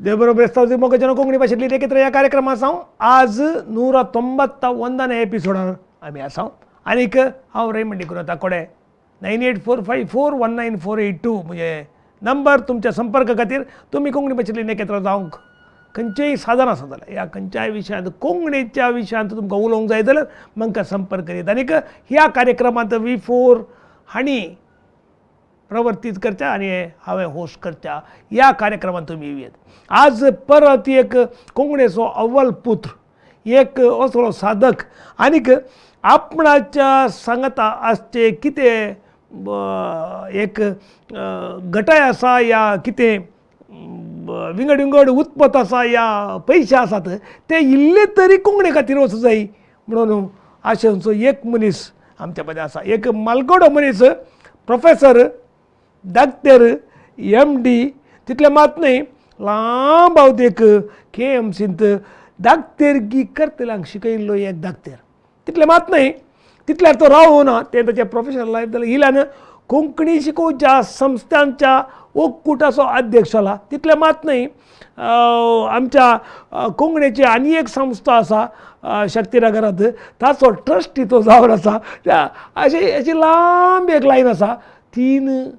देव बरो मोगाच्या कोंकणी भाशेंतली एकत्र ह्या कार्यक्रमांत हांव आज 191 एपिसोडार आमी आसा. आनीक हांव रेमंड डिक्रुझ कोडे 9845419482 म्हणजे नंबर तुमच्या संपर्क खातीर. तुमी कोंकणी भाशेंतली एकत्र जावंक खंयचेय साधन आसा जाल्यार ह्या खंयच्याय विशयांत कोंकणीच्या विशयांत तुमकां उलोवंक जाय जाल्यार म्हाका संपर्क करीत. आनीक ह्या कार्यक्रमांत V4 हांणी प्रवर्तीत करच्या आनी हांवें होस्ट करच्या ह्या कार्यक्रमांत तुमी येवयात. आज परत एक कोंकणीचो अव्वल पुत्र, एक असलो साधक आनीक आपणाच्या सांगता आसचे कितें एक घटाय आसा या कितें विंगड विंगड उत्पत्त आसा या पयशे आसात ते इल्ले तरी कोंकणी खातीर वचूं जाय म्हणून आशेचो एक मनीस आमच्या मदें आसा. एक मालगडो मनीस, प्रोफेसर, डाक्टर, MD, तितलें मात न्हय लांब अवधेक KMCंत डाक्टरगी करतल्यांक शिकयल्लो एक डाक्टर. तितलें मात न्हय तितल्यार तो रावना, तें ताचें प्रोफेशनल लायफ जालें. इल्यान कोंकणी शिकोवच्या संस्थांच्या ओक्कुटाचो अध्यक्ष जाला. तितलें मात न्हय आमच्या कोंकणीची आनी एक संस्था आसा शक्तीनगरांत, ताचो ट्रस्टी तो जावन आसा. अशी अशी लांब एक लायन आसा. 3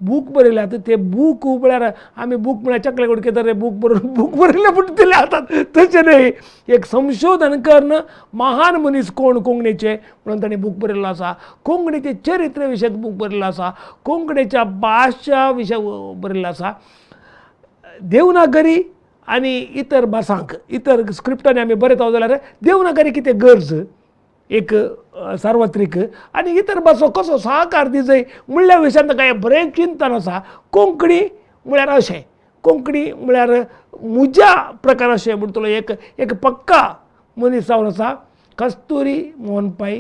बूक बरयल्यात. ते बूक म्हळ्यार आमी बूक म्हळ्यार चकले गुडके तर बूक बरोवन बूक बरयले पूण दिले आसात तशें न्हय. एक संशोधन करून महान मनीस कोण कोंकणीचे म्हणून ताणें बूक बरयल्लो आसा. कोंकणीचे चरित्र विशयक बूक बरयल्लो आसा. कोंकणीच्या भाशा विशय बरयल्लो आसा. देवनागरी आनी इतर भासांक इतर स्क्रिप्टांनी आमी बरयता जाल्यार देवनागरी कितें गरज एक सार्वत्रीक आनी इतर भासो कसो सहकार दिजय म्हणल्या विशयांत ताका हें बरें चिंतन आसा. कोंकणी म्हळ्यार अशें, कोंकणी म्हळ्यार म्हज्या प्रकार अशें म्हणटलो एक एक पक्का मनीस जावन आसा. Kasturi Mohan Pai,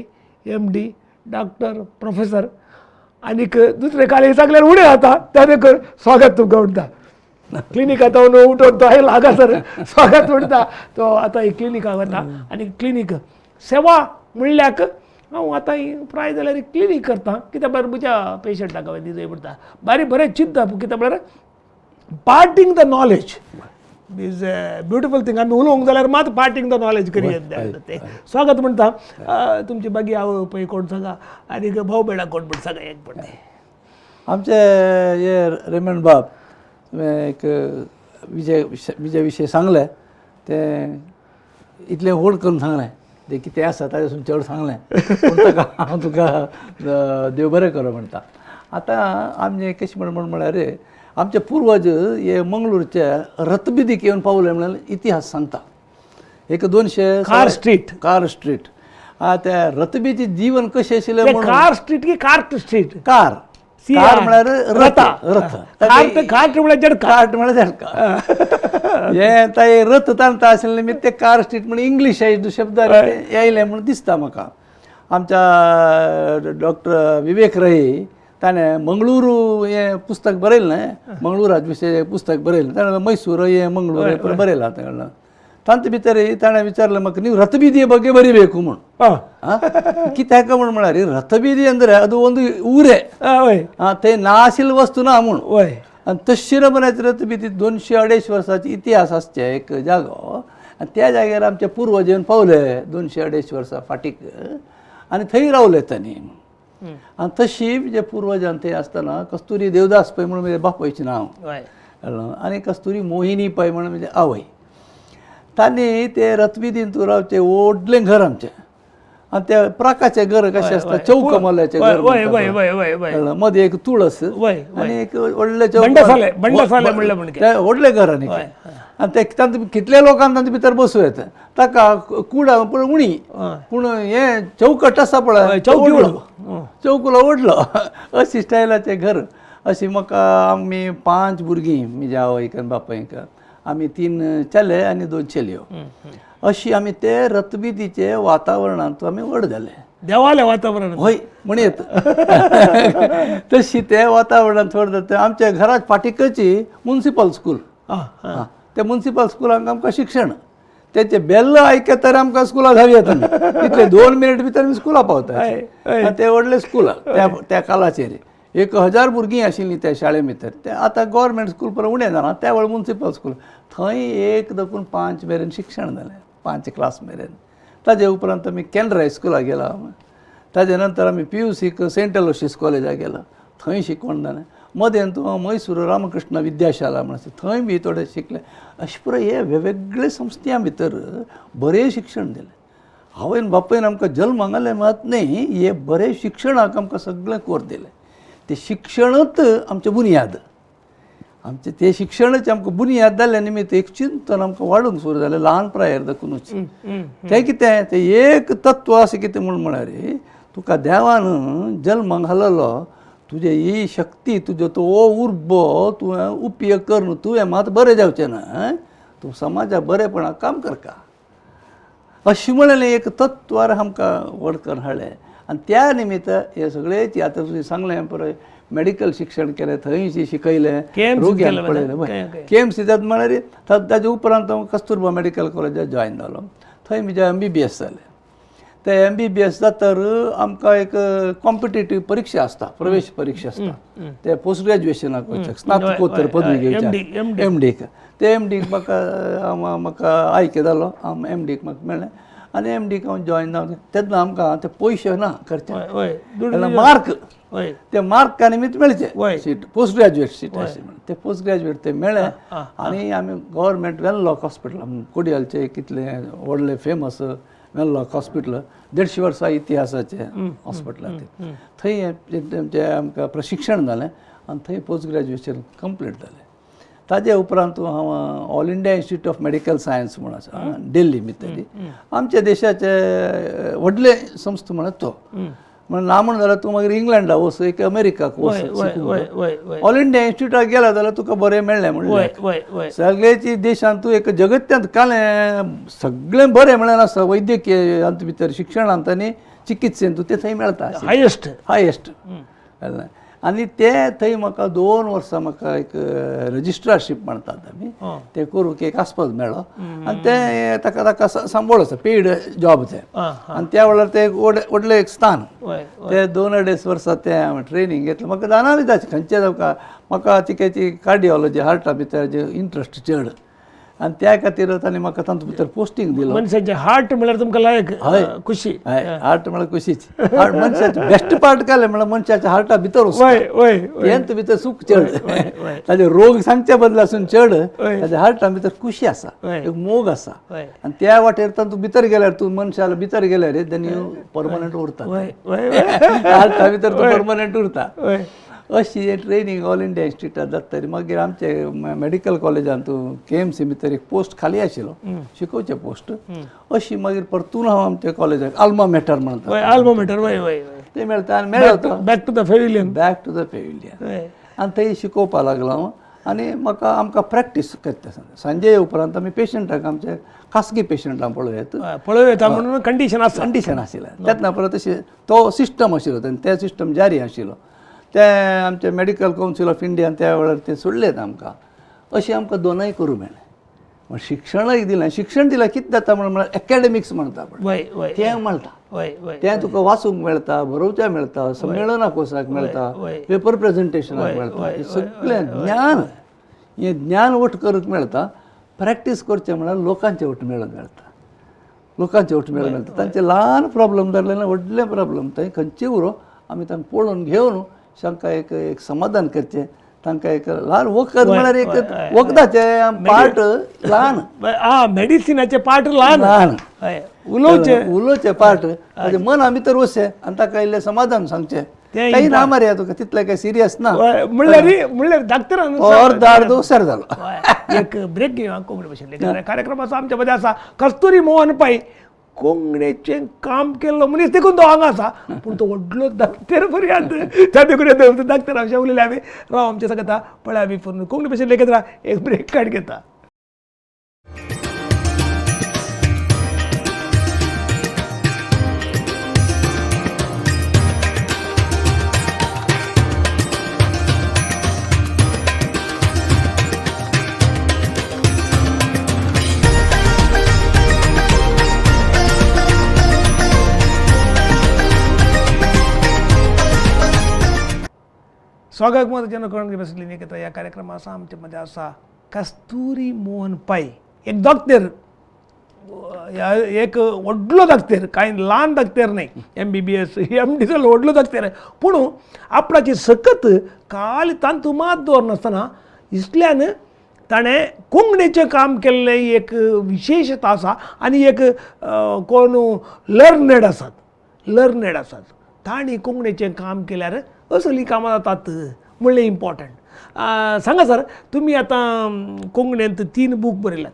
MD, doctor, professor. आनीक दुसरें काल सगल्यार उणें जाता त्या देखून स्वागत तुमकां म्हणटा. क्लिनिकांत उठून तो आयला हांगासर स्वागत म्हणटा. तो आतां एक क्लिनिकाक वता आनी क्लिनीक सेवा म्हणल्याक हांव आतां प्राय जाल्यार क्लिनीक करता. कित्याक म्हळ्यार म्हज्या पेशंटाक हांवें दिजय म्हणटा. बारी बरें चिंतप कित्याक म्हळ्यार parting the knowledge is a beautiful thing. आमी उलोवंक जाल्यार मात पार्टींग the knowledge करी तें. स्वागत म्हणटा. तुमची बागी आवय पळय कोण सांगा आनी भाव भयणां कोण म्हण सांगा एक पण. आमचे हे रेमंड बाब तुवें एक विजय विजय विशय सांगलें तें इतलें व्हड करून सांगलें तें कितें आसा ताजे चड सांगलें पूण ताका हांव तुका देव बरें करूं म्हणटा. आतां आमचें कशें म्हण म्हळ्यार आमचे पुर्वज हे मंगळूरचे रथबिदीक येवन पावले म्हणल्यार इतिहास सांगता. एक 200 कार स्ट्रीट, कार स्ट्रीट त्या रथबीचें जीवन कशें आशिल्लें. कार स्ट्रीट की कार्ट स्ट्रीट? कार, कार म्हळ्यार रथ, रथ कार्ट म्हळ्यार झडका, कार्ट म्हळ्यार झडका. हें आतां रथ तांकां आशिल्लें निमित्त ते कार स्ट्रीट म्हण इंग्लीश शब्द येयलें म्हूण दिसता म्हाका. आमच्या डॉक्टर विवेक रै ताणें मंगळुरू हें पुस्तक बरयलें न्हय, मंगळुरा विशय पुस्तक बरयलें ताणें. मैसूर हें मंगळूर हें बरयलां ताणें. तांचे भितर ताणें विचारलें म्हाका ನೀವು ರಥಬೀದಿಯ ಬಗ್ಗೆ ಬರಿಬೇಕು म्हूण. कित्याक म्हूण म्हळ्यार ರಥಬೀದಿ ಅಂದರೆ ಅದು ಒಂದು ಊರೇ, ते नाशिल्ले वस्तू ना म्हूण. आनी तशी नमुन्याची रथबीदी 200-250 वर्सांची इतिहास आसचे एक जागो. आनी त्या जाग्यार आमचे पुर्वज येवन पावले 200-250 वर्सां फाटीक आनी थंय रावले तांणी. आनी तशी जे पुर्वजान थंय आसतना कस्तुरी देवदास पै म्हणून म्हजे बापायचें नांव आनी कस्तुरी मोहिनी पै म्हणून म्हजे आवय. तांणी ते रथबिदींत रावचें व्हडलें घर आमचें. आनी त्या प्राकाचें घर कशें आसता, चौकमल्याचें घर, मदीं एक तुळस आनी एक व्हडलें चौक, व्हडलें घर. आनी आनी ते तांचे कितले लोकांक तांचे भितर बसूं येता. ताका कुडा पूण उणी पूण हें चौकट आसा पळय, चौकुलो व्हडलो अशी स्टायलाचें घर. अशी म्हाका आमी 5 भुरगीं म्हज्या आवयक आनी बापायक, आमी 3 चले आनी 2 चलयो. अशी आमी ते रथबिदीचे वातावरणांत आमी व्हड जाले. देवालें वातावरण हय म्हणयत तशी ते वातावरणांत व्हड जाता. आमच्या घराक फाटीकची मुन्सिपल स्कूल, त्या मुन्सिपल स्कुलांक आमकां शिक्षण तेचे बेल्ल आयकतर आमकां स्कुलां धावी येता. इतले 2 मिनट भितर आमी स्कुलां पावता. ते व्हडले स्कुलां त्या काळाचेर 1000 भुरगीं आशिल्लीं त्या शाळे भितर. ते आतां गव्हर्मेंट स्कूल परत उणें जालां, त्या वेळार मुन्सिपल स्कूल. थंय 1 देखून 5 मेरेन शिक्षण जालें, 5 क्लास मेरेन. ताजे उपरांत आमी केनरा हायस्कुलाक गेला. ताजे नंतर आमी PUCक सेंट एलोशियस कॉलेजाक गेला, थंय शिकवण जालें. मदें तूं मैसूर रामकृष्ण विद्याशाला म्हण आसा, थंय बी थोडे शिकले. अशें पुराय हे वेगवेगळे संस्थ्यां भितर बरें शिक्षण दिलें. आवयन बापायन आमकां जल्माक घालें मात न्ही, हे बरें शिक्षणाक आमकां सगळें कोर दिलें. तें शिक्षणूच आमचें बुन्याद, आमचें तें शिक्षणूच आमकां बुन्याद जाल्ल्या निमित्त एक चिंतन आमकां वाडूंक सुरू जालें ल्हान प्रायेर दाखोवनूच. तें कितें तें एक तत्व आसा कितें म्हूण म्हळ्यार तुका देवान जल्माक घाललो, तुजे ही शक्ती, तुजो तो उर्बो तुवें उपयोग करून तुवें मात बरें जावचें ना, तूं समाजा बरेपणाक काम करका अशें म्हणलें एक तत्वार आमकां व्हड करून हाडलें. आनी त्या निमित्त हे सगळें आतां तुवें सांगलें पळय, मेडिकल शिक्षण केलें, थंय शिकयलें, रोग्यांक पळयलें, KMC म्हळ्यार ताजे उपरांत हांव कस्तुरबा मेडिकल कॉलेजाक जॉयन जालो. थंय म्हजें MBBS जालें. ते MBBS जातर आमकां एक कॉम्पिटेटीव परिक्षा आसता, प्रवेश परीक्षा आसता, ते पोस्ट ग्रॅज्युएशनाक वयता, स्नातकोत्तर पदवी घेवची MDक. ते MDक म्हाका म्हाका आयक जालो, हांव MDक म्हाका मेळ्ळें आनी MDक हांव जॉयन जावन तेन्ना आमकां ते पयशे ना खर्च, मार्क, ते मार्का निमित्त मेळचे सीट, पोस्ट ग्रॅज्युएट सीट अशें म्हणून ते पोस्ट ग्रॅज्युएट ते मेळ्ळे. आनी आमी गव्हर्मेंट वेनलॉक हॉस्पिटल, कोडियालचे कितले व्हडले फेमस वेनलॉक हॉस्पिटल, 150 वर्सां इतिहासाचें हॉस्पिटल तें, थंय तेमचें आमकां प्रशिक्षण जालें आनी थंय पोस्ट ग्रॅज्युएशन कंप्लीट जालें. ताजे उपरांत हांव All India Institute of Medical Science म्हूण आसा दिल्ली भितर, आमच्या देशाचे व्हडले संस्था म्हणत तो म्हण ना म्हण जाल्यार तूं मागीर इंग्लंडाक वच, एक अमेरिकाक वच, ऑल इंडिया इन्स्टिट्यूटाक गेला जाल्यार तुका बरें मेळ्ळें म्हणलें. सगळ्याची देशांत तूं एक जगत्यांत कालें सगळें बरें म्हळ्यार आसा वैद्यकीय हातूंत भितर शिक्षणांत आनी चिकित्सेंत तें थंय मेळटा हायेस्ट हायेस्ट. आनी ते थंय म्हाका 2 वर्सां म्हाका एक रजिस्ट्रारशीप म्हणटात आमी, तें करूंक एक आस्पद मेळ्ळो आनी तें ताका ताका सांबाळ आसा, पेड जॉब तें. आनी त्या वेळार तें व्हडलें एक स्थान, ते 2-2.5 वर्सां तें हांवें ट्रेनींग घेतलें. म्हाका जाणा जाता खंयचें जावं, म्हाका तिकेची कार्डियोलॉजी हार्टा भितर इंट्रस्ट चड आनी त्या खातीर तांणी म्हाका तातूंत भितर पोस्टींग दिलो. मनशाचें हार्ट म्हळ्यार तुमकां लायक खुशी, हय, हार्ट म्हळ्यार खुशीच. हार्ट मनशाचें बेस्ट पार्ट काडलें म्हळ्यार मनशाच्या हार्टा भितर तेंत भितर सूख चड, ताजे रोग सांगचे बदला आसून चड ताज्या हार्टा भितर खुशी आसा, एक मोग आसा. आनी त्या वाटेर तातूंत भितर गेल्यार तूं मनशाला भितर गेल्यार देन you permanent उरता, हार्टा भितर तूं परमनंट उरता. अशी ट्रेनींग ऑल इंडिया इन्स्टिट्यूटात जाता. मागीर आमचे मेडिकल कॉलेजांत KMC भितर एक पोस्ट खाली आशिल्लो, शिकोवचे पोस्ट. अशी मागीर परतून हांव आमच्या कॉलेजाक आल्मा मेटर म्हणटा, आल्मा मेटर वय ते मेळटा आनी मेळ्ळो back to the pavilion, back to the pavilion. आनी थंय शिकोवपाक लागलो हांव आनी म्हाका आमकां प्रॅक्टीस करता सांजे उपरांत आमी पेशंटाक आमचे खासगी पेशंटांक पळोवया पळोवया म्हणून कंडिशन आसा, कंडिशन आशिल्लें तेन्ना परत तशें तो सिस्टम आशिल्लो आनी ते सिस्टम जारी आशिल्लो. ते आमचे मेडिकल कावन्सील ऑफ इंडियान त्या वेळार ते सोडलेत आमकां. अशें आमकां दोनूय करूं मेळ्ळें. शिक्षणूय दिलें, शिक्षण दिलें कितें जाता म्हळ्यार एकेडमिक्स म्हणटा पळय तें मेळटा, तें तुका वाचूंक मेळटा, बरोवचें मेळटा, संमेलनाक वचपाक मेळटा, पेपर प्रेजेंटेशनाक मेळटा, हें सगळें ज्ञान, हें ज्ञान वट करूंक मेळटा. प्रॅक्टीस करचें म्हळ्यार लोकांचें वट मेळूंक मेळटा, लोकांचें वट मेळूंक मेळटा. तांचे ल्हान प्रॉब्लम जाले ना व्हडले प्रॉब्लम थंय खंयचे उरो आमी तांकां पळोवन घेवन तांकां एक एक समाधान करचें, तांकां एक ल्हान वखद म्हळ्यार एक वखदाचें पार्ट ल्हान, मेडिसिनाचें पार्ट ल्हान ल्हान उलोवचें उलोवचें पार्ट ताजें मना भितर वचचें आनी ताका इल्लें समाधान सांगचें, काही ना मरे तुका तितलें काय सिरियस ना म्हणल्यार म्हणल्यार डॉक्टरान अर्द अर्द हुशार जालो. एक ब्रेक घेवया कोंकणी भाशेंतले कार्यक्रमाचो आमच्या मदें आसा कस्तुरी मोहन पै, कोंकणीचें काम केल्लो मनीस देखून तो हांगा आसा, पूण तो व्हडलो डॉक्टर पर्यंत त्या देखून डॉक्टर अशें उलयले आमी. राव आमचे सांगता पळय आमी फोन कोंकणी भाशेन लेगीत राव एक ब्रेक काड घेता. स्वागत मत जन कोंकणी भाशेंतली निकेता ह्या कार्यक्रम आसा. आमचे मदें आसा कस्तुरी मोहन पै एक डॉक्टर, एक व्हडलो डॉक्टर, कांय ल्हान डॉक्टर न्हय, MBBS MD जाल्लो व्हडलो डॉक्टर. पूण आपणाची सकत खाली तांतू मात दवरनासतना इसल्यान ताणें कोंकणीचें काम केल्लें एक विशेशता आसा. आनी एक कोण लर्नेड आसात, लर्नेड आसात, तांणी कोंकणीचें काम केल्यार असलीं कामां जातात म्हणलें इम्पॉर्टंट. सांगा सर, तुमी आतां कोंकणींत 3 बूक बरयल्यात.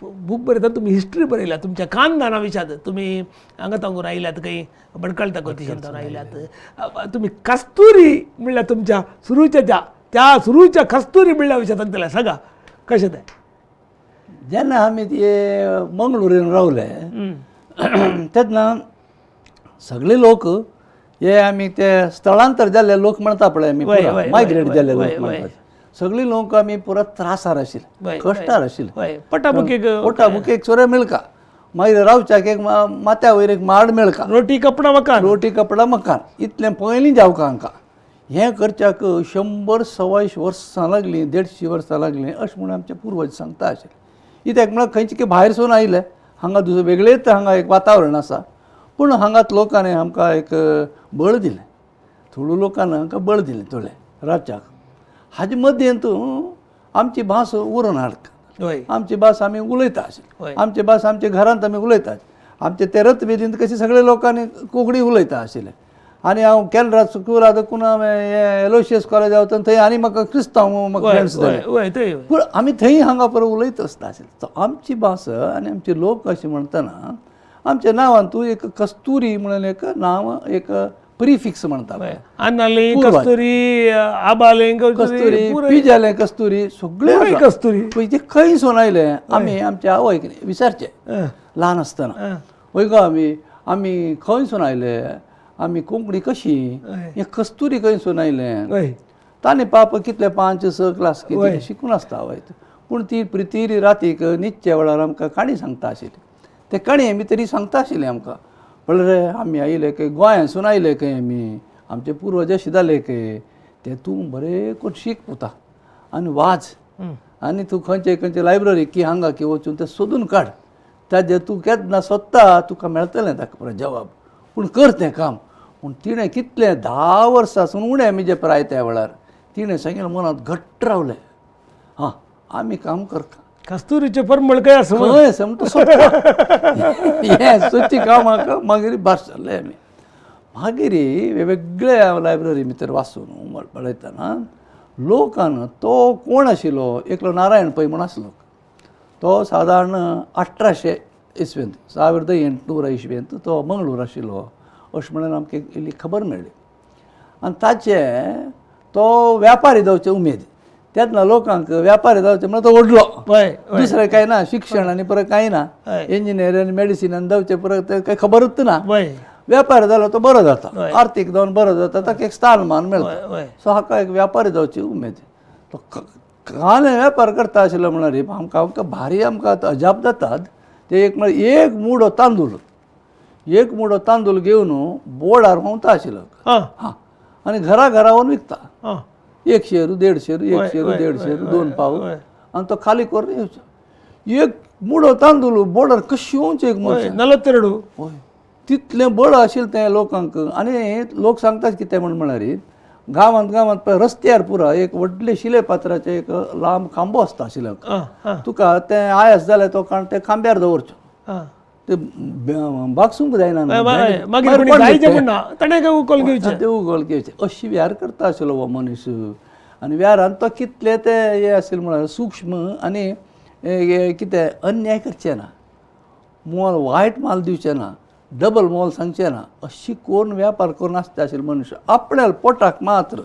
बूक बरयता तुमी हिस्ट्री बरयल्या तुमच्या खानदाना विशाद, तुमी हांगा तांगूर आयल्यात, खंय भटकळ तागूर आयल्यात. तुमी कस्तुरी म्हणल्यार तुमच्या सुरूच्या त्या त्या सुरूच्या कस्तुरी म्हणल्या विशयात सांगतले, सांगा कशें तें. जेन्ना आमी ते मंगळूर रावले तेन्ना सगळे लोक हे आमी ते स्थलांतर जाल्ले लोक म्हणटा पळय, आमी मायग्रेट जाल्ले लोक म्हणटा, सगळी लोक आमी पुरा त्रासार आशिल्ले, कश्टार आशिल्ले. पोटाभुकेक पोटाभुकेक चोरे मेळका, मागीर रावच्याक एक माथ्या वयर एक माड मेळका, रोटी कपडा मकान, रोटी कपडा मकान, इतलें पयलीं जावका हांकां. हें करच्याक 100 125 वर्सां लागलीं, 150 वर्सां लागलीं अशें म्हूण आमचे पुर्वज सांगता आशिल्ले. कित्याक म्हळ्यार खंयचे भायर सून आयले, हांगा दुसरें वेगळेच हांगा एक वातावरण आसा, पूण हांगात लोकांनी आमकां एक बळ दिलें, थोडो लोकांनी आमकां बळ दिलें थोडें रावच्याक. हाजे मदेंत आमची भास उरोवन हाडटा, आमची भास आमी उलयता आशिल्ली, आमची भास आमच्या घरांत आमी उलयतात, आमचे ते रथवेदींत कशें सगळे लोकांनी कोंकणी उलयता आशिल्ले. आनी हांव केनरा स्कुला देखून हांवें एलोशियस कॉलेज वता थंय आनी म्हाका क्रिस्तांव म्हाका फ्रेंड्स जाले, पूण आमी थंय हांगा परत उलयत आसता आशिल्ले. आमची भास आनी आमचे लोक अशें म्हणटना आमच्या नांवान तूं एक कस्तुरी म्हणून एक नांव एक प्रिफिक्स म्हणटा, कस्तुरी, आबालें कस्तुरी, पिजालें कस्तुरी, सगळे कस्तुरी. ते खंय सून आयले आमी आमच्या आवयक विचारचे ल्हान आसतना, वय गो आमी आमी खंय सून आयले, आमी कोंकणी कशी, हे कस्तुरी खंय सून आयले. ताणें पाप कितले 5 6 क्लास कितें शिकून आसता आवय, पूण ती प्रितीरी रातीक न्हिदच्या वेळार आमकां काणी सांगता आशिल्ली. ते काणी आमी तरी सांगता आशिल्ले आमकां, म्हणल्यार रे आमी आयले खंय गोंयांसून आयले खंय, आमी आमचे पुर्वज अशें जाले खंय, ते तूं बरें करून शीक पुता आनी वाच, आनी तूं खंयचे खंयचे लायब्ररी की हांगा की वचून तें सोदून काड, ताजेर तूं केन्ना सोदता तुका मेळटलें ताका परत जवाब, पूण कर तें काम. पूण तिणें कितलें 10 वर्सां उणें म्हजे प्राय त्या वेळार तिणें सांगिल्लें मनांत घट्ट रावलें, हां आमी काम करता. कस्तुरीचें परमळ खंय आसा, खंय आसा म्हणटा हें सोदची कामाक मागीर भायर सरले आमी. मागीर वेगवेगळ्या लायब्ररी भितर वाचून पळयतना लोकान तो कोण आशिल्लो, एकलो नारायण पै म्हूण आसलो, तो सादारण 1800 इसवेंत, 1800 इसवेंत तो मंगळूर आशिल्लो अशें म्हणून आमकां इल्ली खबर मेळ्ळी. आनी ताचे तो व्यापारी जावचे उमेद, तेन्ना लोकांक व्यापारी जावचे म्हणल्यार तो व्हडलो, दुसरें कांय ना, शिक्षण आनी परत कांय ना, इंजिनियर आनी मेडिसीन आनी जावचें परत कांय खबरूच ना, व्यापारी जालो तो बरो जाता, आर्थीक जावन बरो जाता, ताका एक स्थानमान मेळटा. सो हाका एक व्यापारी जावची उमेद, तो काले व्यापार करता आशिल्लो म्हणल्यार आमकां आमकां भारी आमकां आतां अजाप जातात. ते एक म्हळ्यार एक मुडो तांदूळ, एक मुडो तांदूळ घेवन बोर्डार व्हांवता आशिल्लो, हां, आनी घरा घरा वचून विकता, 1 शेर 1.5 शेर, 1 शेर 1.5 शेर, 2 पाव, आनी तो खाली करून येवचो. एक मुडो तांदूळ बोर्डार कशी येवचें एक मनशान, 42 हय, तितलें बळ आशिल्लें तें लोकांक. आनी लोक सांगतात कितें म्हण म्हळ्यार गांवांत गांवांत पळय रस्त्यार पुरा एक व्हडलें शिले पात्राचें एक लांब खांबो आसता आशिल्लो, तुका तें आयास जाल्यार तो काण ते खांब्यार दवरचो, ते बागसूंक जायना, ते उगल घेवचें, अशी व्यार करता आशिल्लो हो मनीस. आनी व्यारान तो कितले ते हे आशिल्ले म्हळ्यार सूक्ष्म आनी कितें अन्याय करचें ना, मोल वायट माल दिवचें ना, डबल मोल सांगचें ना, अशी कोण व्यापार करून आसता आशिल्लो मनुष्य. आपल्या पोटाक मात्र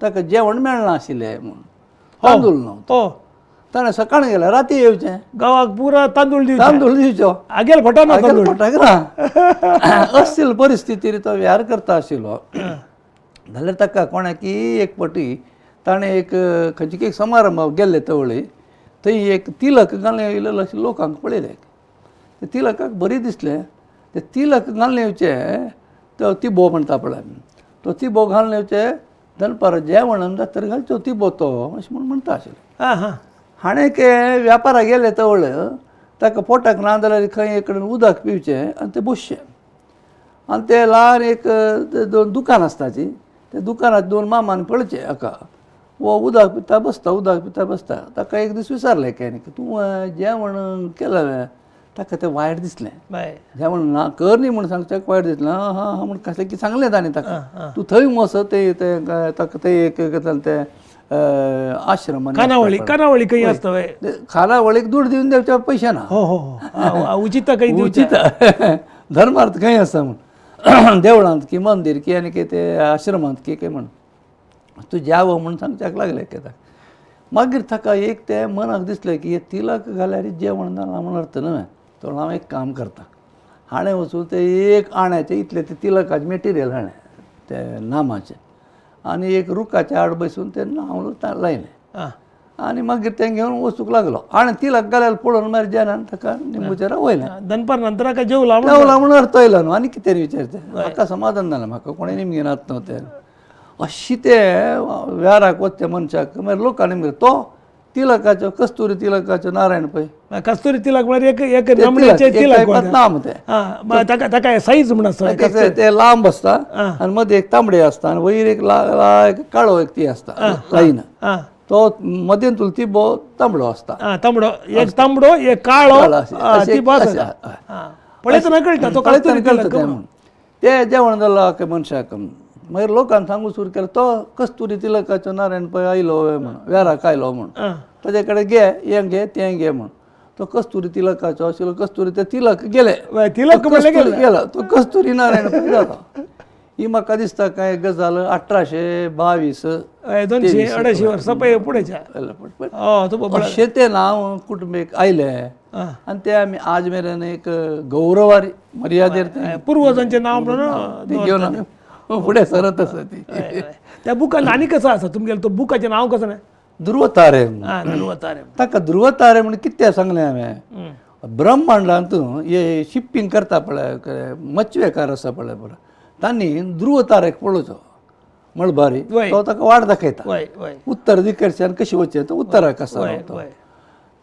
ताका जेवण मेळना आशिल्लें म्हूण, तांदूळ न्हू, ताणें सकाळीं गेल्यार राती येवचें, गांवाक पुरा तांदूळ दिवचो, तांदूळ दिवचो, आगेल फटाक आगेल फटाक ना. अशील परिस्थितीर तो व्यार करता आशिल्लो. जाल्यार ताका कोणाकी एक पटी ताणें एक खंयची एक समारंभ गेल्ले तवळे थंय एक तिलक घालून येयलेलो अशें लोकांक पळयलें, ते तिलकाक बरी दिसलें, ते तिलक घालून येवचें, तो तिबो म्हणटा पळय, तो तिबो घालून येवचें, दनपार जेवण जातर घालचो तिबो तो अशें म्हूण म्हणटा आशिल्लें. हां हां, हाणें के व्यापाराक गेले तवळ ताका पोटाक ना जाल्यार खंय एक कडेन उदक पिवचें आनी तें बसचें आनी ते ल्हान एक दोन दुकान आसताची त्या दुकानात दोन मामान पळोवचें हाका हो उदक पिता बसता उदक पिता बसता. ताका एक दीस विचारलें एकाने की तूं जेवण केलें ताका तें वायट दिसलें जेवण ना कर न्ही म्हूण सांगचें वायट दिसलें हां हां हां म्हूण कसलें की सांगलें ताणें ताका तूं थंय वच ते ताका ते एक तें आश्रम खानावळी खानावळी खंय आसता खानावळीक दूड दिवन दिवचे पयशे ना हो हो उचित खंय उचित धर्मार्थ खंय आसा म्हूण देवळांत की मंदीर की आनी की ते आश्रमांत की काय म्हण तूं जेव म्हूण सांगच्याक लागलें ताका. मागीर ताका एक तें मनाक दिसलें की हे तिलक घाल्यार जेवण जालां म्हूण अर्थ न्हय तो हांव एक काम करता हाणें वचून ते एक आण्याचें इतलें तें तिलकाचें मटेरियल हाणें तें नामाचें आनी एक रुखाच्या आड बसून तें नांव लायलें आनी मागीर तें घेवन वचूंक लागलो आनी तिलक घाल्यार पळोवन मागीर जेनान ताका निंबूचेर वयलें दनपार नंतर जेवला जेवला म्हूण अर्थ येयलो न्हू आनी कितें विचारचें म्हाका समाधान जालें म्हाका कोणें निमगिनात न्हू तें अशी ते व्याराक वचचे मनशाक मागीर लोकांनी मागीर तो तिलकाचो कस्तुरी तिलकाचो नारायण पै कस्तुरी तिलक म्हळ्यार एक एक तिलक नाम तें ताका ताका साईज म्हूण आसता ते लांब आसता आनी मदीं एक तांबडे आसता आनी वयर एक काळो एक ती आसता लायन तो मदीं तुला तिबो तांबडो आसता तांबडो एक तांबडो एक काळो तिबो आसता पळयतना कळटा तो कळटा कळटा म्हणून ते जेवण जालां अख्या मनशाक. मागीर लोकांक सांगू सुरू केलें तो कस्तुरी तिलकाचो नारायण पै आयलो म्हूण वेराक आयलो म्हूण ताजे कडेन घे हें घे तें घे म्हूण तो कस्तुरी तिलकाचो आशिल्लो कस्तुरी ते तिलक गेले तिलक गेलो तो कस्तुरी नारायण पै जालो. ही म्हाका दिसता कांय गजाल 1822 250 वर्सां पळय फुडेंच्या अशें तें नांव कुटुंबेक आयलें आनी तें आमी आज मेरेन एक गौरवारी मर्यादेर पुर्वजांचें नांव म्हणून घेवन आमी फुडें सरत आसा ती. त्या बुकान आनी कसो आसा तुमगेलें तो बुकाचें नांव कसो न्हय? ध्रुवतारे. ध्रुवतारे. ताका ध्रुवतारे म्हण कितें सांगलें हांवें ब्रह्मांडांत हे शिपींग करता पळय मचवेकार आसा पळय पळय तांणी ध्रुवतारेक पळोवचो मळबारी तो ताका वाट दाखयता उत्तर दिकेच्यान कशी वचचें तो उत्तराक आसा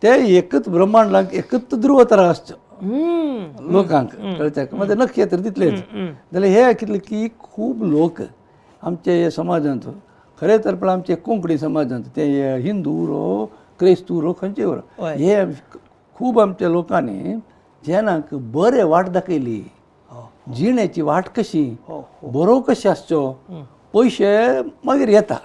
ते एकच ब्रह्मांडाक एकच ध्रुवतारा आसचो लोकांक कळच्याक मागीर नक्षत्र तितलेच जाल्यार हे कितले की खूब लोक आमचे समाजांत खरें तर पण आमचे कोंकणी समाजांत ते हिंदू उरो क्रिस्तू उरो खंयचे उरो हे खूब आमच्या लोकांनी जेनाक बरे वाट दाखयली जिणेची वाट कशी बरो कशें आसचो पयशे मागीर येता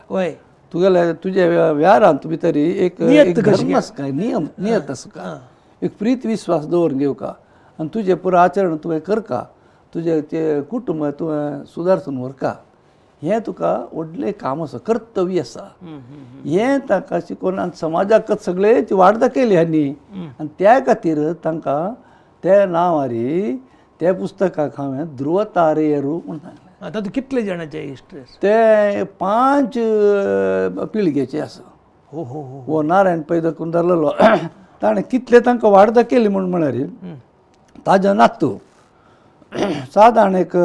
तुगेले तुजे व्यारांत भितर एक धर्म आसका नियम नियत आसका एक प्रीत विस्वास दवरून घेवका आनी तुजें पुरो आचरण तुवें करका तुजें तें कुटुंब तुवें सुदारसून व्हरका हें तुका व्हडलें काम आसा कर्तव्य आसा हें ताका शिकोवन आनी समाजाकच सगळें ती वाट दाखयली हांणी आनी त्या खातीर तांकां त्या नांवारी त्या पुस्तकाक हांवें ध्रुवतारेरू म्हूण सांगलें. आतां तूं कितले जाणांचे इश्ट ते 5 पिळगेचे आसा. हो हो हो हो नारायण पै दाखोवन धरलेलो ताणें कितले तांकां वाट दाखयली म्हूण म्हळ्यार ताजो नातू सादारण एक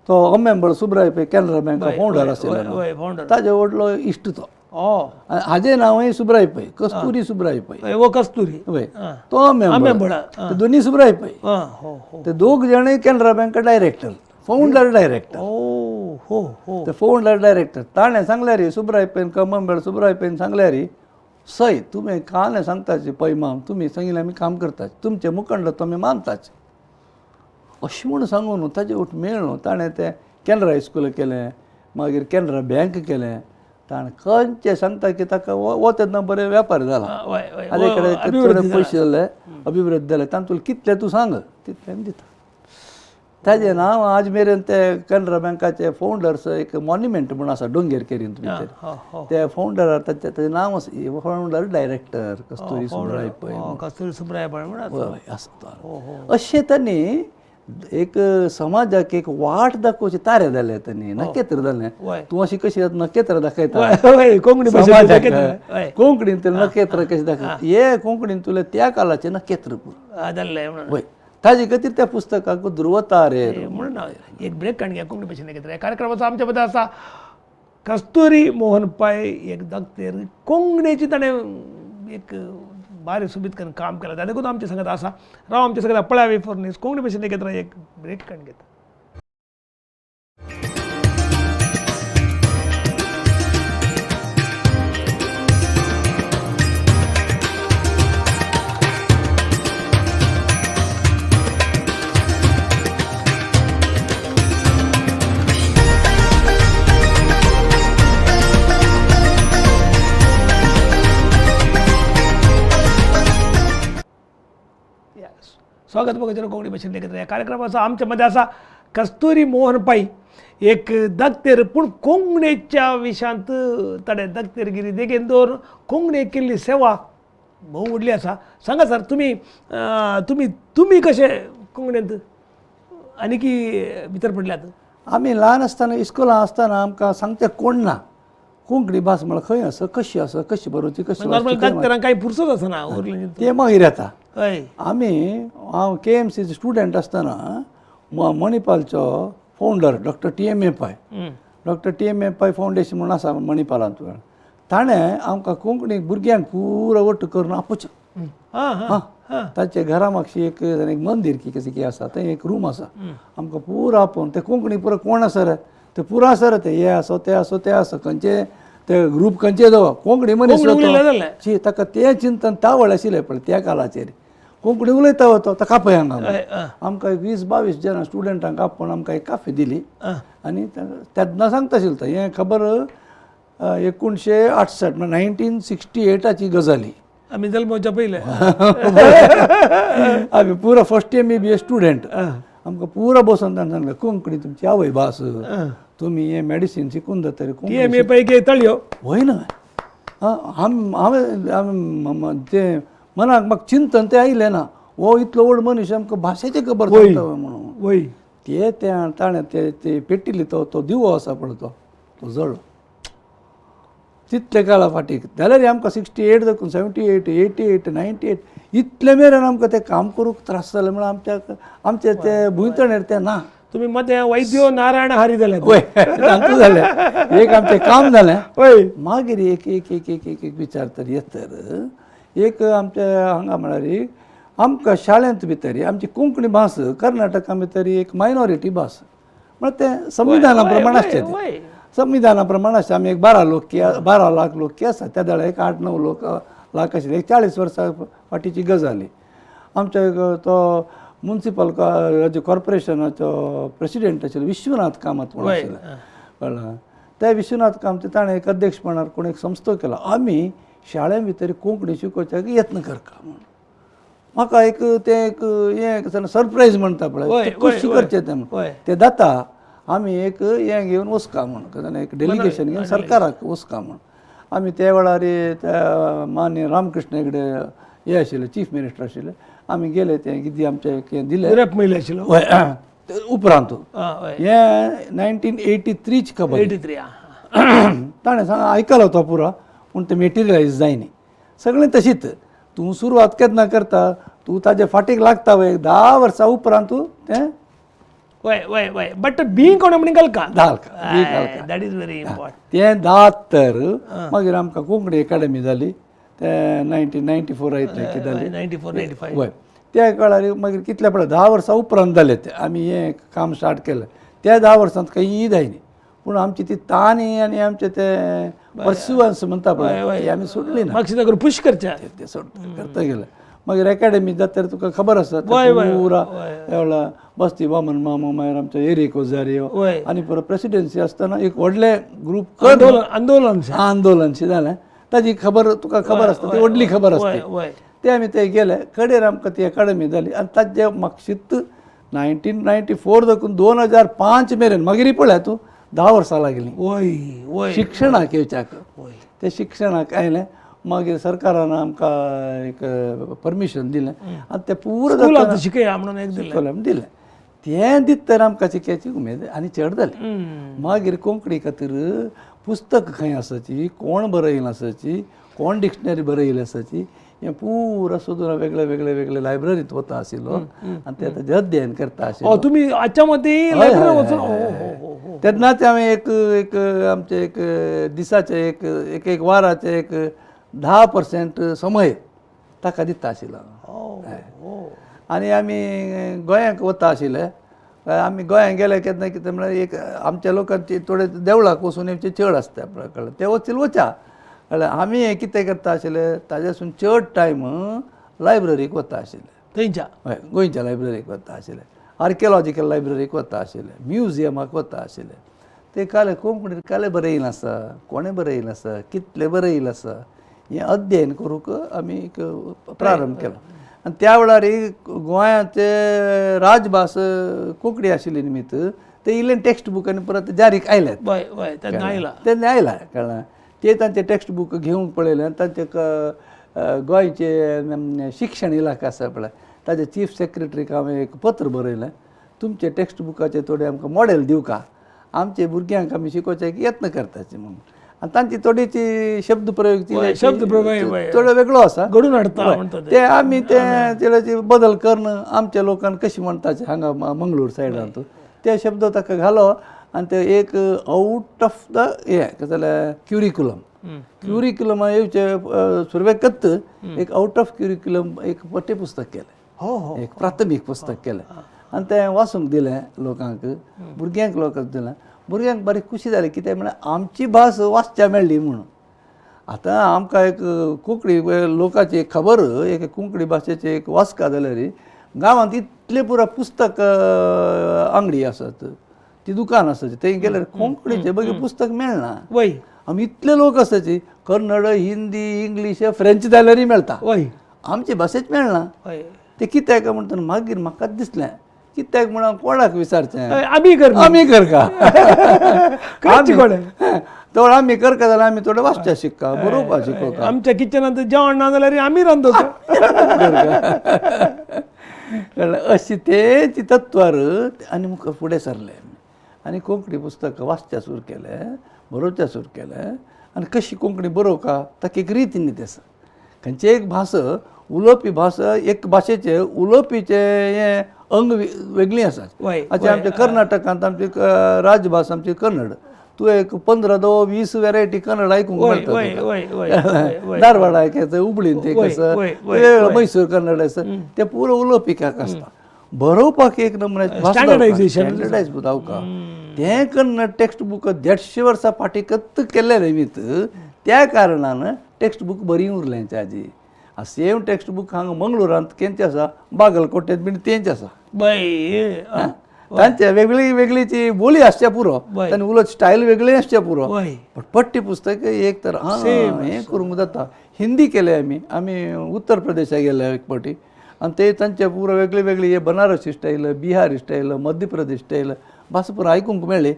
तो अमेंबळ सुब्राय पै कॅनरा बँक फावंडर आशिल्लो ताजे व्हडलो इश्ट तो हाजें नांवय सुब्राय पै कस्तुरी सुब्राय पै वो कस्तुरी वय तो अमेंबळ दोनी सुब्राय पै ते दोग जाण Canara bank director founder director ते फावंडर डायरेक्टर ताणें सांगल्यार रे सुब्राय पैन कमंबळ सुब्राय पैन सांगल्यार सय तुमी कालें सांगताचे पै माम तुमी सांगिल्लें आमी काम करता तुमचे मुखंड तुमी मानताचे अशें म्हूण सांगून न्हू ताजे वट मेळ्ळो ताणें तें कॅनरा हायस्कूल केलें मागीर कॅनरा बँक केलें ताणें खंयचें सांगता की ताका वो तेन्ना बरें व्यापार जाला हाजे कडेन थोडे पयशे जाले अभिवृद्ध जाले तातूंत कितले तूं सांग तितले आमी दिता. ताजें नांव आज मेरेन ते कॅनरा बँकाचे फावंडर्स एक मॉन्युमेंट म्हूण आसा डोंगेर केरींत भितर ते फावंडर ताचें नांव आसा फावंडर डायरेक्टर कस्तुरी सुब्राय पै कस्तुरी सुब्राय पै म्हूण आसा. अशें तांणी एक समाजाक एक वाट दाखोवची तारे जाले तांणी नखेत्र जालें तूं अशी कशी नखेत्र दाखयता कोंकणी समाजाक कोंकणीन नखेत्र कशें दाखयता हे कोंकणीन तुले त्या काळाचें नखेत्र वय ताजे खातीर त्या पुस्तकाक ध्रुवतारे म्हणून एक ब्रेक काडून घ्या कोंकणी भाशेन नखेत्र कार्यक्रमाचो आमच्या बद्दल आसा कस्तुरी मोहन पै एक दाखतेर कोंकणीची ताणें एक बारी सोबीत करून काम केलां. देखून आमचे संगत आसा राव आमचे संगत पळावी फॉर कोंकणी भाशेन एकत्र एक ब्रेक काडून घेता. स्वागत बघायचं कोंकणी भाशेन एकत्र ह्या कार्यक्रमाचा आमच्या मध्ये असा कस्तुरी मोहन पाई एक दक्तेर पूण कोंकणीच्या विशयांत ताणें दक्तेरगिरी देगेन दवर कोंकणी केल्ली सेवा भोव व्हडली आसा. सांगा सर, तुमी तुमी तुमी कशे कोंकणींत आनी की भितर पडल्यात? आमी ल्हान आसतना इस्कोलान आसतना आमकां सांगचें कोण ना कोंकणी भास म्हळ्यार खंय आसा, कशी आसा, कशी बरोवची, कशी नॉर्मल दक्तेरांक कांय पुरसत आसना उरलें तें मागीर येता. हय, आमी हांव KMC student आसतना मणिपालचो founder doctor T M A Pai, doctor T M A Pai foundation म्हणून आसा मणिपालांत, ताणें आमकां कोंकणी भुरग्यांक पुरो वट्ट करून आपोवचें. हां, ताचे घरा मागशी एक मंदीर की कितें कितें आसा, थंय एक रूम आसा, आमकां पुरो आपोवन ते कोंकणी पुरो कोण आसा रे ते पुरो आसा रे ते हे आसो ते आसो ते आसो खंयचे ते ग्रूप खंयचे दवर कोंकणी मनीस शी ताका तें चिंतन तावळ आशिल्लें पळय त्या काळाचेर कोंकणी उलयता वता ताका आपय हांगा आमकां 20-22 जाणां स्टुडंटांक आपोवन आमकां एक काफी दिली आनी तेन्ना सांगता आशिल्लो तो हें खबर 1968 म्हळ्यार 1968ची गजाली. आमी जल्मोवच्या पयलें आमी पुरो फर्स्ट MBBS student, आमकां पुरो बसून ताणें सांगलें कोंकणी तुमची आवय भास, तुमी हें मेडिसीन शिकून जातरी TMA पैकी तळयो वय न्हय. हांवें तें मनाक म्हाका चिंतन तें आयलें ना, हो इतलो व्हड मनीस आमकां भाशेचें खबर सांगता म्हणून. वय ते ताणें ते पेटिल्ली तो दिवो आसा पळय तो जळ्ळो तितले काळा फाटीक. जाल्यार आमकां 68 दाखून 78, 88, 98 इतले मेरेन आमकां तें काम करूंक त्रास जाले म्हणून आमच्या आमचे ते भुंयतणेर तें ना. तुमी मदें वैद्यो नारायण हारी जाले. वय तांकां जालें एक आमचें काम जालें. वय मागीर एक एक एक एक एक एक विचार तर येत तर एक आमच्या हांगा म्हळ्यार आमकां शाळेंत भितर आमची कोंकणी भास कर्नाटका भितर एक मायनॉरिटी भास म्हळ्यार तें संविधाना प्रमाण आसचें, तें संविधाना प्रमाण आसचें. आमी एक 12 लाख लोक आसा, त्या वेळार एक 8-9 लोक लाख आशिल्ले, एक 40 वर्सां फाटीची गजाली. आमच्या एक तो मुन्सिपल कॉर्पोरेशनाचो प्रेसिडेंट आशिल्लो विश्वनाथ कामत म्हणून आशिल्ले, कळ्ळें. त्या विश्वनाथ कामत ताणें एक अध्यक्षपणार कोण एक संस्था केला, आमी शाळे भितर कोंकणी शिकोवच्याक यत्न करता म्हणून. म्हाका एक तें एक हें सरप्रायज म्हणटा पळय, कशें करचें तें म्हणून तें जाता. आमी एक हें घेवन वचका म्हणून एक डेलिगेशन घेवन सरकाराक वचका म्हणून आमी त्या वेळार त्या मान्य रामकृष्ण हेगडे हे आशिल्ले चीफ मिनिस्टर आशिल्ले, आमी गेले तें कितें आमचें हें दिलें आशिल्लो उपरांत हें 1983ची खबर. 83 ताणें सांग आयकलो तो पुरो, पूण तें मेटिरियलायज जायना सगळें तशीच. तूं सुरवात केन्ना करता, तूं ताजे फाटीक लागता वय 10 वर्सां उपरांत तूं तें वय वय वय बट बी कोण म्हण घालका घालका, that is very important. तें दात तर मागीर आमकां कोंकणी एकाडमी जाली ते 1994 आयतलें कितें जालें 94 95. वय त्या काळार मागीर कितले पळय 10 वर्सां उपरांत जालें तें आमी हें काम स्टार्ट केलें. त्या 10 वर्सांत कांय जायना, पूण आमची ती तानी आनी आमचें तें पर्सिवन्स म्हणटा पळय ती आमी सोडली ना, मागीर पुश करचें तें सोड करता गेलें. मागीर एकाडमी जाता तुका खबर आसा पुरा एवढा बस्ती वामन मामो, मागीर आमचो एरिक ओजारियो आनी पुरो प्रेसिडेन्सी आसतना एक व्हडलें ग्रूप आंदोलन आंदोलनशें जालें, ताजी खबर तुका खबर आसता, ती व्हडली खबर आसता. ते आमी ते गेले कडेर आमकां ती एकाडमी जाली आनी ताजे मागशीत 1994 दाखून 2005 मेरेन मागीर पळय तूं 10 वर्सां लागलीं वय शिक्षणाक येवच्याक. ते शिक्षणाक आयलें मागीर सरकारान आमकां एक परमिशन दिलें आनी तें पुरो शिकया म्हणून एक दिलें दिलें तें दित तर आमकां शिकयाची उमेद आनी चड जाली. मागीर कोंकणी खातीर पुस्तक खंय आसाची, कोण बरयलें आसाची, कोण डिक्शनरी बरयली आसाची, हें पुरो सोदून वेगळे वेगळे वेगळे लायब्ररींत वता आशिल्लो आनी ते ताजें अध्ययन करता आशिल्लो. तुमी आजच्या मदीं लायब्ररी वचून तेन्नाच हांवें एक एक आमचें एक दिसाचें एक एक एक वाराचें एक 10% समय ताका दिता आशिल्लो. आनी आमी गोंयांक वता आशिल्ले. आमी गोंयांक गेले केन्ना कितें म्हळ्यार एक आमच्या लोकांची थोडे देवळाक वचून येवचे चड आसता कळ्ळें, ते वचील वचा कळ्ळें. आमी हें कितें करता आशिल्ले ताज्यासून चड टायम लायब्ररीक वता आशिल्ले, थंयच्या हय गोंयच्या लायब्ररीक वता आशिल्ले, आर्कियोलॉजिकल लायब्ररीक वता आशिल्ले, म्युजियमाक वता आशिल्ले. ते काले कोंकणीत काले बरयलें आसा, कोणें बरयलें आसा, कितलें बरयलें आसा हें अध्ययन करूंक आमी एक प्रारंभ केलो. आनी त्या वेळार गोंयाचे राजभास कोंकणी आशिल्ली निमित्त ते इल्लें टेक्स्ट बूक आनी परत जारीक आयल्यात, तेन्ना आयला कळ्ळें. ते तांचे टेक्स्ट बूक घेवंक पळयलें आनी तांचे गोंयचे शिक्षण इलाखा आसा पळय ताजे चीफ सेक्रेटरीक हांवें एक पत्र बरयलें, तुमचे टेक्स्ट बुकाचे थोडे आमकां मॉडेल दिवका, आमचे भुरग्यांक आमी शिकोवचे एक यत्न करताचे म्हणून. आनी तांची थोडीची शब्द प्रयोग थोडो वेगळो आसा, घडून हाडटा ते आमी ते तेची बदल करून आमच्या लोकांक कशें म्हणटाचे हांगा मंगळूर सायडान ते शब्द ताका घालो आनी ते एक आउट ऑफ the हें कितें जाल्यार क्युरिकुलम, क्युरिकुलमा येवचे सुरवेकच एक आउट ऑफ क्युरिकुलम एक पाठ्यपुस्तक केलें, एक प्राथमीक पुस्तक केलें आनी तें वाचूंक दिलें लोकांक, भुरग्यांक लोकांक दिलें. भुरग्यांक बरी खुशी जाली कित्याक म्हळ्यार आमची भास वाचच्या मेळ्ळी म्हणून. आतां आमकां एक कोंकणी लोकांची एक खबर, एक कोंकणी भाशेची एक वाचका जाल्यार गांवांत इतले पुरो पुस्तक आंगडी आसात, ती दुकान आसात, थंय गेल्यार कोंकणीचें बगे पुस्तक मेळना. आमी इतले लोक आसाची, कन्नड, हिंदी, इंग्लीश, फ्रेंच जाल्यारय मेळटा, आमचे भाशेच मेळना. ते कित्याक म्हणटा मागीर म्हाकाच दिसलें कित्याक म्हणून कोणाक विचारचें, आमी कर, आमी करका थोडो आमी करका जाल्यार आमी थोडे वाचच्या शिक्का, बरोवपा शिकोवका, आमच्या किचनांत जेवण ना जाल्यार आमी रांदता. अशी तेची तत्वार आनी मुखार फुडें सरले आनी कोंकणी पुस्तकां वाचच्या सुरू केलें, बरोवच्या सुरू केलें. आनी कशी कोंकणी बरोवका ताका एक रीत न्ही आसा, खंयची एक भास उलोवपी भास एक भाशेचें उलोवपीचें हें अंग वेगळीं आसात. आतां आमच्या कर्नाटकांत आमची राजभास आमची कन्नड, तूं एक 15-20 वेरायटी कन्नड आयकूंक मेळटा. धारवाड आयकयता, हुबळीन एक आसा, मैसूर कन्नड आसा, ते पुरो उलोवपीकाक आसता. बरोवपाक एक नमुन्याचें स्टँडर्डायज जावका तें कन्नड टेक्स्ट बूक 150 वर्सां फाटीं कत्त केल्लें निमित्त त्या कारणान टेक्स्ट बूक बरी उरलें आजी. सेम टेक्स्ट बूक हांगा मंगळुरांत केंचे आसा, बागलकोटेंत बीन तेंच आसा. तांचे वेगळी वेगळीची बोली आसच्या पुरो, तांणी उलोवप स्टायल वेगळी आसच्या पुरो, बट पट्टी पुस्तक एक तर हें करूंक जाता. हिंदी केले आमी, आमी उत्तर प्रदेशाक गेले एक फावटी आनी ते तांचे पुरो वेगळी वेगळी हे Banarasi style, Bihari style, Madhya Pradesh style भास पुरो आयकूंक मेळ्ळी.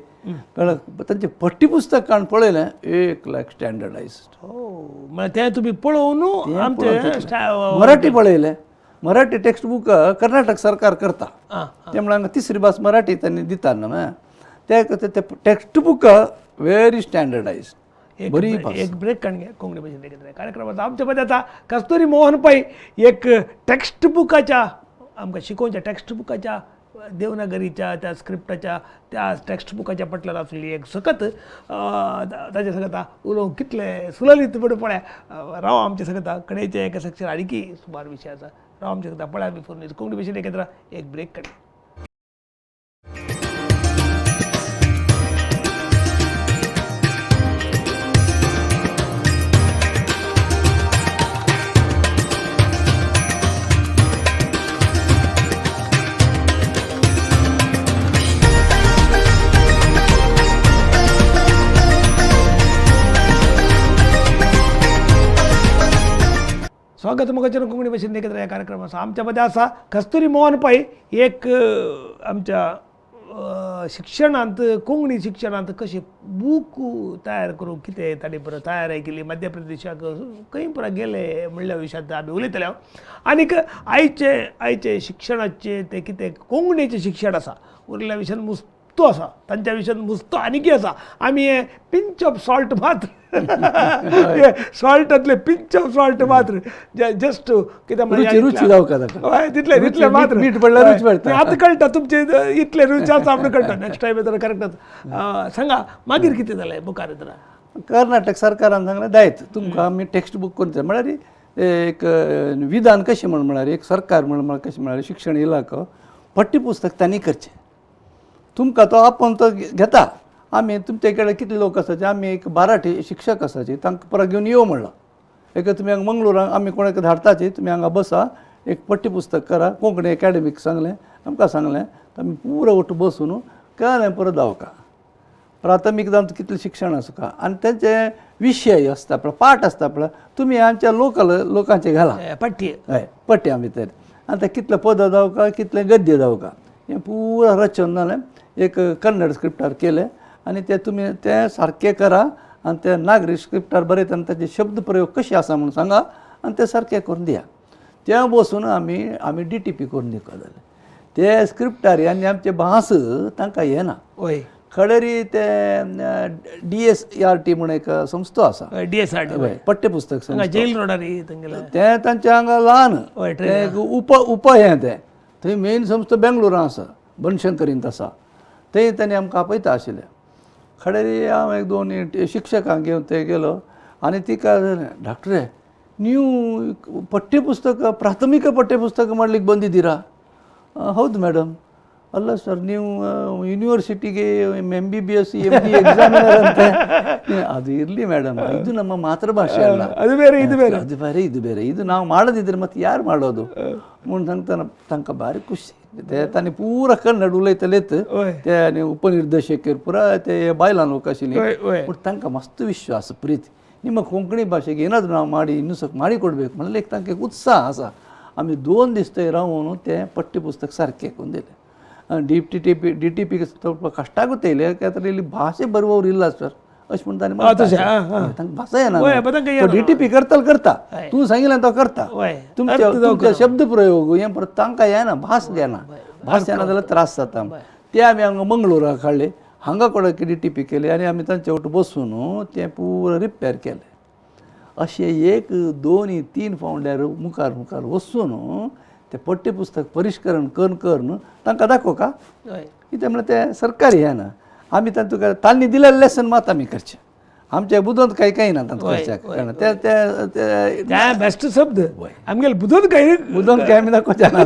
कळ्ळें, तांचें पट्टी पुस्तक काडून पळयलें, एक लायक स्टँडर्डायज. म्हळ्यार तें तुमी पळोवन आमचें मराठी पळयलें, मराठी टेक्स्ट बूक कर्नाटक सरकार करता, ते म्हणल्यार तिसरी भास मराठी तांणी दिता न्हू, ते टेक्स्ट बूक व्हेरी स्टँडर्डायज. बरी एक ब्रेक काडून घे कोंकणी भाशेन कार्यक्रमाचो. आमच्या मदें आतां कस्तुरी मोहन पै एक टेक्स्ट बुकाच्या आमकां शिकोवच्या टेक्स्ट बुकाच्या देवनागरीच्या त्या स्क्रिप्टाच्या त्या टेक्स्ट बुकाच्या पटल्यार आसली एक सकत ताच्या सगळं उलोवंक कितलें सुललित म्हण पळय राव आमच्या सगळं कडेचे एका सक्षर आणखी सुमार विशय आसा. राव आमच्या सगळं पळय आमी फोन कोंकणी भाशेन एकत्र एक ब्रेक काडून. स्वागत मोगाचेर कोंकणी भाशेन एकत्र ह्या कार्यक्रम आसा. आमच्या मदें आसा कस्तुरी मोहन पै एक आमच्या शिक्षणांत कोंकणी शिक्षणांत कशें बूक तयार करूंक कितें ताणें बरो तयार केली, मध्य प्रदेशाक खंय पुरा गेले म्हणल्या विशयांत आमी उलयतले. आनीक आयचे आयचे शिक्षणाचे तें कितें कोंकणीचें शिक्षण आसा उरल्या विशयान मुस्तो आसा, तांच्या विशयान मुस्तो आनीकय आसा. आमी हें पिंच ऑफ सॉल्ट मात्र सॉल्टांतले पिंच ऑफ सॉल्ट मात्र जस्ट कितें म्हणल्यार तितले तितले मात्र मीठ पडल्यार रुच पडटा. आतां कळटा तुमचे इतले रुच आसा आमकां कळटा. नेक्स्ट टायम येतना करेक्ट आसा. सांगा मागीर कितें जालें मुखार येतना? कर्नाटक सरकारान सांगलें दायत तुमकां आमी टेक्स्ट बूक करून दिता. म्हळ्यार एक विधान कशें म्हण म्हळ्यार एक सरकार म्हण कशें म्हळ्यार शिक्षण इलाखो पाठ्यपुस्तक तांणी करचें, तुमकां तो आपोवन तो घेता. आमी तुमचे कडेन कितले लोक आसाचे, आमी एक 12 शिक्षक आसाचे, तांकां परत घेवन यो म्हणलां. एक तुमी हांगा मंगळुराक आमी कोणाक धाडटाचे, तुमी हांगा बसा, एक पाठ्यपुस्तक करा. कोंकणी एकाडेमीक सांगलें, आमकां सांगलें, आमी पुरो ओट बसून केलें परत दावका प्राथमीक जावन कितलें शिक्षण आसा आनी तेंचे विशय आसता पळय, पाठ आसता पळय, तुमी आमच्या लोकल लोकांचे घाला पट्टी, हय पट्ट्यां भितर. आनी ते कितले पदां जावका कितलें गद्य जावका हें पुरो रचन जालें, एक कन्नड स्क्रिप्टार केलें आनी ते तुमी ते सारकें करा आनी ते नागरी स्क्रिप्टार बरयतना ताचे शब्द प्रयोग कशे आसा म्हणून सांगा आनी ते सारके करून दिया. ते बसून आमी आमी DTP करून दिवपा जालें. ते स्क्रिप्टार आनी आमचे भास तांकां येना. हय खडेरी ते DSERT म्हूण एक संस्था आसा, DSRT पाठ्यपुस्तक संस्था, जेल रोडार ते तांच्या हांगा ल्हान ते एक उप उप हें तें थंय मेन संस्था बेंगलोरां आसा, बनशंकरींत आसा, थंय तांणी आमकां आपयता आशिल्लें. खडेरी हांव एक दोन शिक्षकांक घेवन ते गेलो आनी तिका डॉक्टरे ನೀವು ಪಠ್ಯಪುಸ್ತಕ ಪ್ರಾಥಮಿಕ ಪಠ್ಯಪುಸ್ತಕ ಮಾಡ್ಲಿಕ್ಕೆ ಬಂದಿದ್ದೀರಾ? ಹೌದು ಮೇಡಮ್. ಅಲ್ಲ ಸರ್, ನೀವು ಯೂನಿವರ್ಸಿಟಿಗೆ MBBS MD examiner ಅಂತೆ. ಅದು ಇರಲಿ ಮೇಡಮ್, ಇದು ನಮ್ಮ ಮಾತೃಭಾಷೆ ಅಲ್ಲ, ಅದು ಬೇರೆ ಇದು ಬೇರೆ, ಅದು ಬೇರೆ ಇದು ಬೇರೆ, ಇದು ನಾವು ಮಾಡದಿದ್ರೆ ಮತ್ತೆ ಯಾರು ಮಾಡೋದು म्हूण सांगतना तांकां भारी खुशी. ते तांणी पुरा कन्नड उलयतलेत, ते आनी उपनिर्देशक पुरा ते बायलां लोक आशिल्ली, पूण तांकां मस्त विश्वास प्रीती, ನಿಮ್ಮ ಕೊಂಕಣಿ ಭಾಷೆಗೆ ಏನಾದರೂ ನಾವು ಮಾಡಿ ಇನ್ನೂ ಸ್ವಲ್ಪ ಮಾಡಿ ಕೊಡಬೇಕು म्हणल्यार एक तांकां एक उत्साह आसा. आमी 2 दीस थंय रावून तें ಪಠ್ಯಪುಸ್ತಕ ಸಾರಕ್ಕೆ ಕೊಂದಿಲ್ಲ. DTP ಸ್ವಲ್ಪ ಕಷ್ಟ ಆಗುತ್ತೆ ಇಲ್ಲಿ, ಯಾಕಂದ್ರೆ ಇಲ್ಲಿ ಭಾಷೆ ಬರುವವರು ಇಲ್ಲ ಸರ್ अशें म्हणटा. तांकां भाशा येना, DTP करता करता तूं सांगिल्लें तो करता, तुमच्या तुमचे शब्द प्रयोग हें परत तांकां येना, भास येना, भास येना जाल्यार त्रास जाता. ते आमी हांगा मंगळुराक हाडले, हांगा कोणाक DTP केले आनी आमी तांचे वट बसून तें पुरो रिपेर केलें. अशें 1 2 3 फावंड्यार मुखार मुखार वचून ते पाठ्यपुस्तक परिष्करण करून करून तांकां दाखोवं का, कितें म्हळ्यार तें सरकारी हें ना, आमी तांकां तांणी दिलेलें लेसन मात आमी करचें, आमच्या बुदवंत कांय कांय ना तांकां करच्याक, कारण ते ते बेस्ट शब्द आमगेले बुदवंत कांय बुदवंत कांय आमी दाखोवचें ना.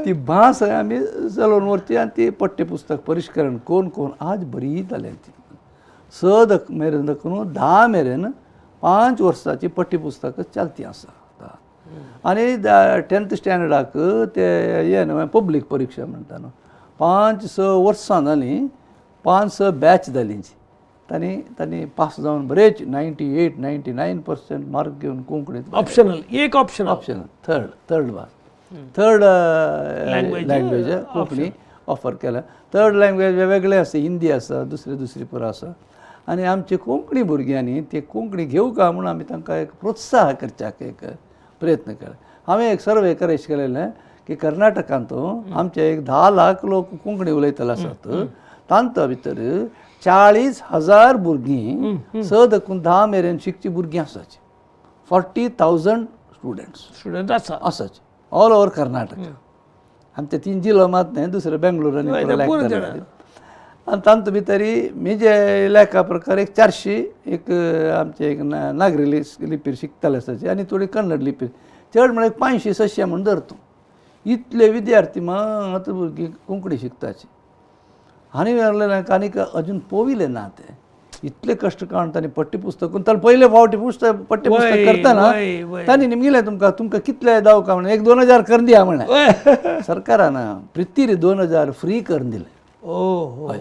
ती भास आमी चलोवन व्हरची आनी ती पाठ्यपुस्तक परिष्करण करून करून आज बरी जाल्या ती. 6 मेरेन दाखोवन 10 मेरेन 5 वर्सांची पाठ्यपुस्तकां चलती आसा. आनी 10th स्टँडर्डाक ते हें न्हय पब्लीक परिक्षा म्हणटा न्हू, 5-6 वर्सां जालीं, 5-6 बॅच जाली तांणी तांणी पास जावन बरेच 98-99% मार्क घेवन कोंकणींत ऑप्शनल एक ऑप्शन ऑप्शनल थर्ड थर्ड भास थर्ड लँग्वेज कोंकणी ऑफर केल्या. थर्ड लँग्वेज वेगवेगळे आसा, हिंदी आसा, दुसरी दुसरी पुरो आसा. आनी आमचे कोंकणी भुरग्यांनी ते कोंकणी घेवका म्हणून आमी तांकां एक प्रोत्साह करच्याक एक प्रयत्न केला. हांवें एक सर्वे करेश केलेलें की कर्नाटकांत आमचे एक 10 लाख लोक कोंकणी उलयतले आसात, तांच्या भितर 40,000 भुरगीं 6 देखून 10 मेरेन शिकची भुरगीं आसाची, 40,000 स्टुडंट्स स्टुडंट आसा आसाचे ऑल ओवर कर्नाटक. आमचे 3 जिल्लो मात न्हय, दुसरे बेंगलोर आनी आनी तांतू भितरी म्हजे लेखा प्रकार एक 400 एक आमचे एक नागरी लिपीर शिकताले आसाचे आनी थोडी कन्नड लिपीर, चड म्हळ्यार 500-600 म्हूण धर तूं. इतले विद्यार्थी मात भुरगीं कोंकणी शिकताची आनी आनीक अजून पोविले ना ते इतले कश्ट काडून तांणी पाठ्यपुस्तक ताणें पयले फावटी पुस्तक पाठ्यपुस्तक करतना तांणी निमगिलें तुमकां तुमकां कितले दावका म्हणलें, एक 2000 करून दिया म्हणलें. सरकारान प्रितीर 2000 फ्री करून दिलें. हय,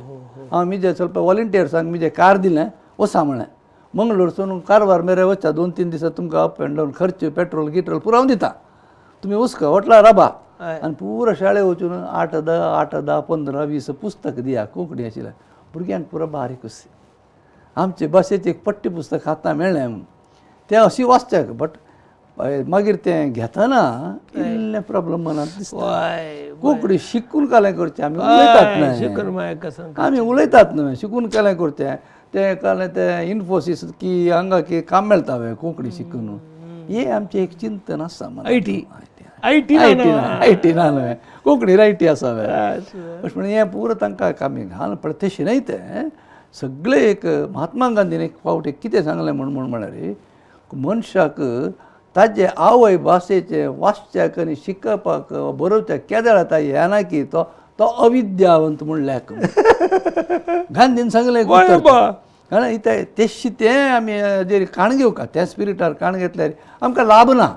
हांव म्हजे ಸ್ವಲ್ಪ वॉलंटियर्सांक म्हजें कार दिलें, वचा म्हणलें मंगळूरसून कारवार मेरेन वचा, 2-3 दिसां तुमकां अप एंड डावन खर्च पेट्रोल गिट्रोल पुरावन दिता, तुमी वचका हॉटला राबा आनी पुरो शाळे वचून 8, 10, 8, 10, 15, 20 पुस्तक दिया कोंकणी आशिल्लें भुरग्यांक पुरो बारीक खुशी. आमचे भाशेचें एक पाठ्यपुस्तक हातां मेळ्ळें म्हणून तें अशी वाचच्याक, बट मागीर तें घेतना इल्लें प्रॉब्लम मनांत दिसता. कोंकणी शिकून कालें करचें, आमी उलयतात न्हय, आमी उलयतात न्हय, शिकून कालें करचें तें कालें तें इन्फोसीस की हांगा की काम मेळटा वे कोंकणी शिकून, हें आमचें एक चिंतन आसा. IT IT ना न्हय, कोंकणी IT आसा वे अशें म्हणून हें पुरो तांकां आमी घाल, पण तशें न्हय तें सगळे एक महात्मा गांधीन एक फावट एक कितें सांगलें म्हूण म्हूण म्हळ्यार मनशाक ताजे आवय भाशेचें वाचच्याक आनी शिकपाक बरोवच्याक केदळ आतां येना की तो तो अविद्यावंत म्हूण लेख गांधीन सांगलें. कारण इतें तेशी तें आमी जेर काण घेवका त्या स्पिरिटार काण घेतल्यार आमकां लाभ ना.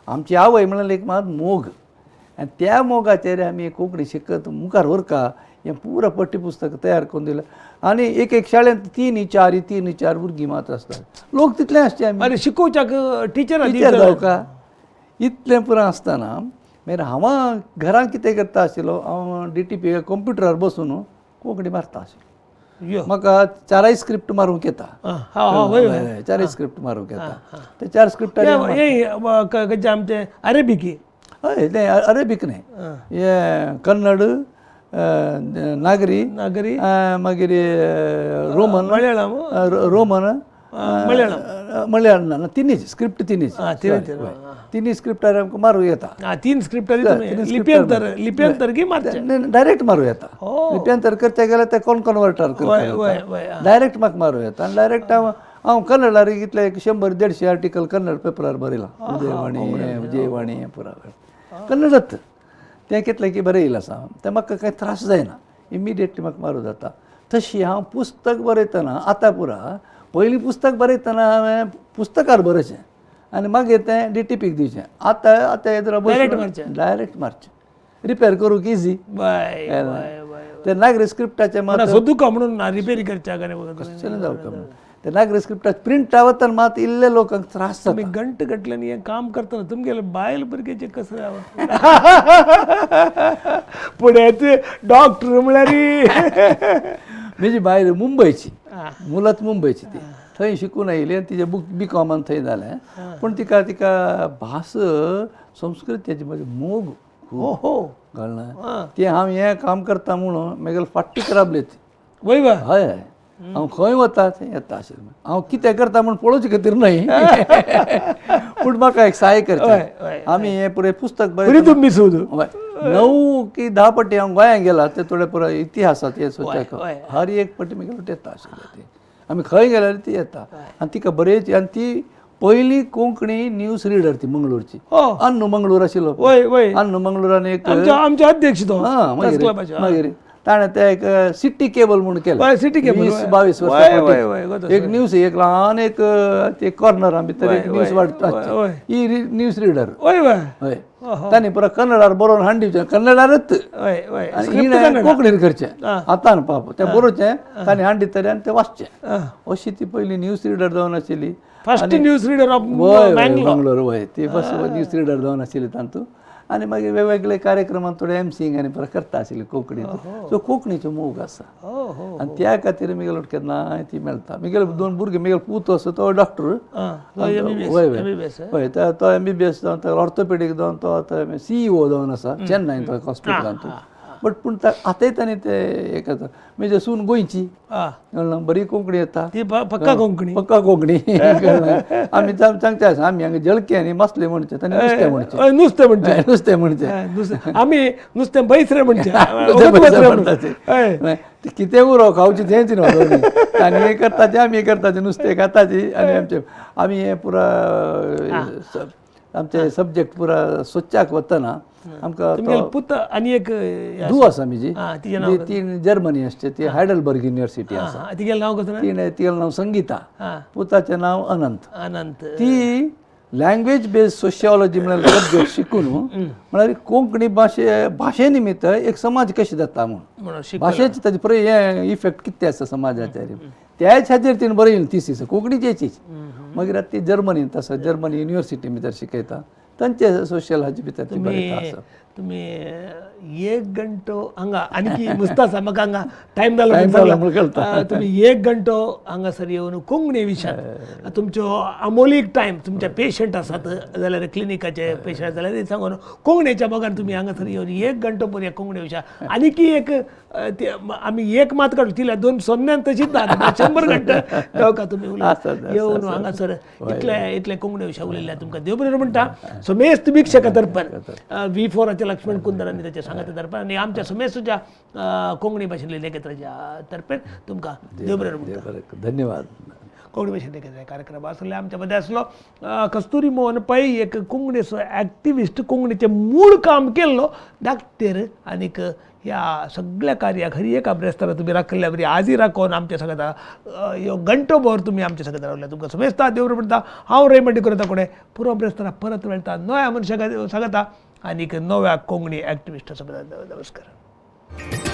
आमची आवय म्हणल्यार एक मात मोग आनी त्या मोगाचेर आमी कोंकणी शिकत मुखार व्हरका हें पुरा पठ्यपुस्तक तयार करून दिलें. आनी एक एक शाळेंत 3, 4, 3, 4 भुरगीं मात आसतात, लोक तितले आसचे आमी शिकोवच्याक टिचर टिचर जावका इतलें पुरा आसतना मागीर हांव घरांत कितें करता आशिल्लो, हांव DTP कंप्युटरार बसून कोंकणी मारता आशिल्लो. म्हाका 4 स्क्रिप्ट मारूंक येता, 4 स्क्रिप्ट मारूंक येता. ते 4 स्क्रिप्ट आमचे अरेबिकी, हय तें अरेबीक न्हय, हें कन्नड, नागरी, नागरी, मागीर रोमन, मलयाळम, रोमन, मलयाळम, मलयाळम ना, तिनूच स्क्रिप्ट, तिनूच तिनूय स्क्रिप्टार आमकां मारूं येता. 3 स्क्रिप्टार लिप्यंतर, लिप्यंतर की मारचें डायरेक्ट मारूं येता. लिप्यंतर करचे गेल्यार ते कोण कन्वर्टर करता, डायरेक्ट म्हाका मारूं येता. आनी डायरेक्ट हांव हांव कन्नडार कितले 100-150 आर्टिकल कन्नड पेपरार बरयलां, उदयवाणी, विजयवाणी, पुरा कन्नडत तें कितलें की बरें येयलें आसा. तें म्हाका कांय त्रास जायना, इमिडिएटली म्हाका मारूं जाता. तशी हांव पुस्तक बरयतना आतां पुरा पयलीं पुस्तक बरयतना हांवें पुस्तकार बरोवचें आनी मागीर तें DTPक दिवचें. आतां आतां येद्रा डायरेक्ट मारचें, रिपेर करूंक इजी. ते नागरी स्क्रिप्टाचें मात सोदूका म्हणून रिपेरी करच्या कशें जावका म्हणून ते नागरी स्क्रिप्टाचे प्रिंटा वतना मात इल्ले लोकांक त्रास जाता. गंट गटल्यान हें काम करतना तुमगेले बायल भुरग्याचें कसं फुडें डॉक्टर म्हळ्यार म्हजी बायल मुंबयची, मुलत मुंबयची, ती थंय शिकून आयली आनी तिजें बुक BCom थंय जालें. पूण तिका तिका भास संस्कृतीची म्हजी मोग हो कळना. ती हांव हें काम करता म्हणून म्हगेले फाटीक राबली ती. वय हय हय, हांव खंय वता थंय येता आशिल्लें. हांव कितें करता म्हूण पळोवचे खातीर न्हय, पूण म्हाका एक सहाय करचें. आमी हें पुरें पुस्तक बरें 9 की 10 पटी हांव गोंयांत गेला ते थोडे पुरो इतिहासाचे सोदच्याक हर एक पटी म्हगेलो येता आशिल्लें. ती आमी खंय गेल्यार ती येता आनी तिका बरेच. आनी ती पयली कोंकणी न्यूज रिडर ती मंगळूरची. अन्नू मंगळूर आशिल्लो, अन्नू मंगळूरान एक आमचे अध्यक्ष तो, मागीर मागीर ताणें ते एक सिटी केबल म्हूण केलें. सिटी केबल 20-22 वर्सां एक न्यूज, एक ल्हान एक ते कॉर्नरा भितर एक न्यूज वाडटा ही न्यूज रिडर. हय, तांणी पुरा कन्नडार बरोवन हाडून दिवचें, कन्नडारच आनी कोंकणीन करचें. आतां पाप तें बरोवचें, तांणी हाडून दितलें आनी तें वाचचें. अशी ती पयली न्यूज रिडर जावन आशिल्ली. First news reader of Mangalore. वय, ती फर्स्ट न्यूज रिडर जावन आशिल्ली तातूंत. आनी मागीर वेगवेगळे कार्यक्रमांत थोडे एमसींग आनी परत करता आशिल्ली कोंकणीचो. सो कोंकणीचो मोग आसा आनी त्या खातीर म्हगेलो केन्नाय ती मेळटा. म्हगेले 2 भुरगे, म्हगेलो पूत आसा तो डॉक्टर, हय हय हय, तो MBBS जावन तो ऑर्थोपेडीक जावन तो आतां CEO जावन आसा चेन्नय तो हॉस्पिटलांत. बट पूण आतांय ताणें ते हें करता. म्हणजे सून गोंयची, बरी कोंकणी येता, पक्का कोंकणी, पक्का कोंकणी. आमी सांगचे आसा, आमी हांगा जळके आनी मासले म्हणचे, तांणी नुस्तें म्हणचें, नुस्तें म्हणचें, नुस्तें म्हणचें, आमी नुस्तें बैसरे म्हणचें. कितें उरो खावचें तेंच न्हू, आनी हें करता तें आमी करता तें नुस्तें खाताची. आनी आमचें आमी हें पुरा आमचे सब्जेक्ट पुरा सोदच्याक वतना आमकां पूत आनी एक धूव आसा म्हजी, ती जर्मनी आसचे, ती हायडलबर्ग युनिवर्सिटी आसा. तिगेलें नांव कसलें? तिगेलें नांव संगीता, पुताचें नांव अनंत. अनंत. ती लँग्वेज बेस्ड सोशियोलॉजी म्हळ्यार सब्जेक्ट शिकून म्हळ्यार कोंकणी भाशे भाशे निमित्त एक समाज कशें जाता म्हूण, भाशेचे ताजे हें इफेक्ट कितें आसा समाजाचेर, त्याच हाजेर तिणें बरयलें थिसीस कोंकणीचेच. मागीर आतां ती जर्मनींत आसा, जर्मनी युनिवर्सिटी भितर शिकयता, तांचे सोशल हाजे भितर ती बरयता आसा. तुमी एक घंटो हांगा आनी मुस्ता आसा म्हाका हांगा टायम जालो म्हणून तुमी एक घंटो हांगासर येवन कोंकणी विशयान तुमचो अमोलीक टायम, तुमचे पेशंट आसात जाल्यार क्लिनिकाचे पेशंट जाल्यार सांगून कोंकणीच्या मोगान तुमी हांगासर येवन एक घंटो पर्यंत कोंकणी विशयान आनीकी एक आमी एक मात काडलो तिल्या 2 सोन्यान तशीच ना 100 घंटे गावका तुमी येवन हांगासर इतले इतले कोंकणी विशया उलयल्ल्या तुमकां देव बरें म्हणटा. समेस्त भिक्षका तर्फान V4 लक्ष्मण कुंदर आनी ताच्या सांगाता तर्फे आनी आमच्या समेस्तच्या कोंकणी भाशेंतल्या लेखत्राच्या तर्फे तुमकां देव बरें देव बरें करूं. धन्यवाद. कोंकणी भाशेंतले लेखक कार्यक्रम आसले आमच्या मदें आसलो कस्तुरी मोहन पै, एक कोंकणीचो एक्टिविस्ट, कोंकणीचें मूळ काम केल्लो धाकटेर आनीक ह्या सगळ्या कार्याक हर एका ब्रेस्तारा तुमी राखिल्ल्या बरी आजी राखोवन आमच्या सांगता ह्यो घंटो भर तुमी आमच्या सांगता रावल्या. तुमकां समेस्ता देव बरें म्हणटा. हांव रेमंड करता कोणे पुरो ब्रेस्तारा परत मेळटा नव्या मनशाक सांगता आनीक नव्या कोंकणी एक्टिविस्टा. नमस्कार.